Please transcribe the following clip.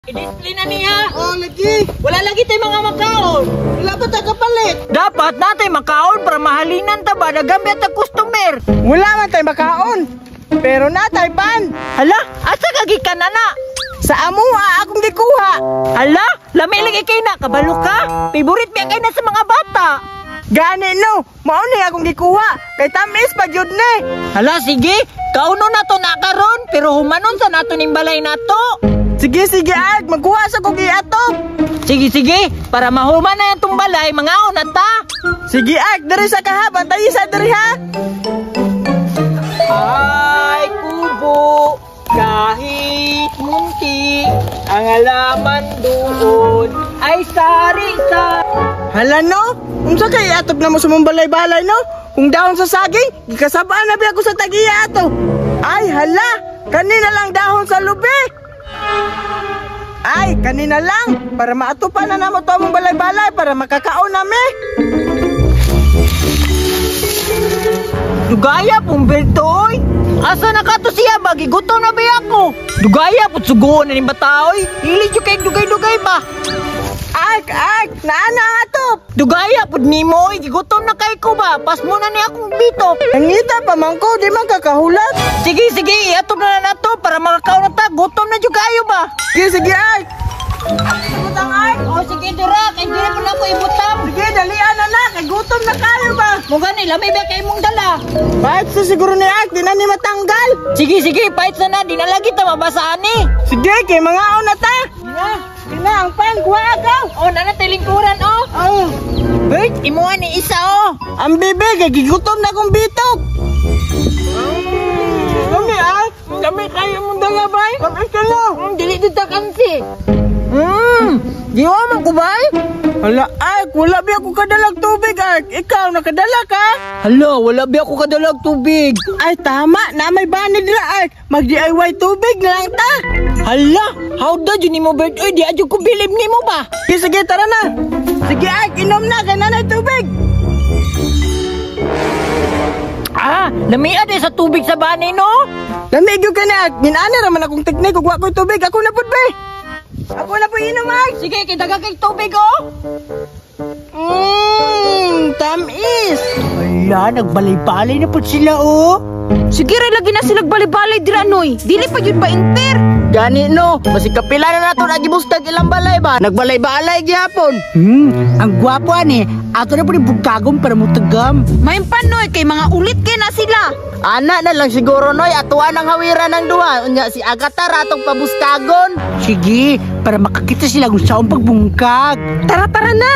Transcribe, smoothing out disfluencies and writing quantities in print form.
I-display na niya. Oh, lagi. Wala lagi tayo mga makaon. Wala pa ta kapalit. Dapat natay makaon para mahalinan ta ba nagamit ang customer. Wala man tayo makaon. Pero natay pan. Hala, asa ka gikan na na? Sa amuha akong gikuha. Hala, lami lagi kay na kabalo ka. Favorite biya kay na sa mga bata. Gani no, mao ni akong gikuha. Kay tamis pa gyud ni. Hala, sige. Kauno na to na karon pero humanon sa nato ning balay nato. Sige, sige, Ark. Magkuha sa kong iatop. Sige, sige. Para mahuman na yung balay, mangaon na ta. Sige, Ark. Diri sa kahaban. Tayo sa diri, ha? Ay, kubo, kahit munti, ang halaman doon ay sari-sari. Hala, no? Unsa kay iatop na mo sa mong balay-balay, no? Kung dahon sa saging, gikasabaan na biya ko sa tagiya ato. Ay, hala! Kanina lang dahon sa lubi. Ay, kanina lang. Para maatupan na namo to among balay-balay para makakaon nami. Dugaya pong belto, oy. Asa na ka to siya ba? Gigutom na ba ako? Dugaya po sugoon na ni bata, oy. Hili jud kay dugay-dugay ba? Ark, Ark! Naana ang atop! Dugaya pud nimo, oy. Gigutom na kay ko ba? Pas mo na ni akong bito. Nangita pa man ko, di man kakahulat. Sige, sige, iatop na na nato para makakaon na ta. Gutom na jud kayo ba? Sige, sige, Ark! Ibutang, Ark. O sige, dira. Kay diri po na ako ibutang. Sige, dalian na na, kay gutom na kayo ba? Mo gani, lami ba kay imong dala? Kahit sa siguro ni Ark, di na ni matanggal. Sige, sige, pahit na na. Di na lagi ta mabasaan ni. Sige, kay mga na ta. Na. Kina, ang pan, kuha agaw. Oh, nana tilingkuran, oh. Oh, Bert, imuha ni isa, oh. ang bebe, kay gigutom na akong bitok. Lami, Ark. Lami kayo mong dala, bay. Lami ka no. Dili dito kansi. Di wa man ko, bay. Hala, Ark, wala biya ako kadalag tubig, Ark. Ikaw, nakadala ka? Hala, wala biya ako kadalag tubig. Ay, tama. Na may bani dila, Ark. Mag-DIY tubig na lang ta. Hala, how da jud nimo, Bert? Oy, di adyo ko bilib nimo ba? Sige, sige, tara na. Sige, Ark, inom na. Kay nanay tubig. Ah, lamia di sa tubig sa bani, no? Lamig yung ka na, Ark. Ginana raman akong teknik. Kung wa ko'y tubig, ako na pud, be. Ako na po inom, Ark. Sige, kay daga kay tubig, oh. Tamis. Hala, nagbalay-balay na pud sila, oh. Sige ra lagi na sila balay-balay dira noy. Dili pa jud ba inter? Gani no, basi kapila na nato na gibustag ilang balay ba? Nagbalay-balay gihapon. Ang gwapo ani. Ato na po ni bugkagom para mutagam. Maimpan noy kay mga ulit kay na sila. Ana na lang siguro noy, atuan ang hawiran ng duha. Unya si Agata ratong pabustagon. Sige, para makakita sila kung saan pagbungkag. Tara tara na.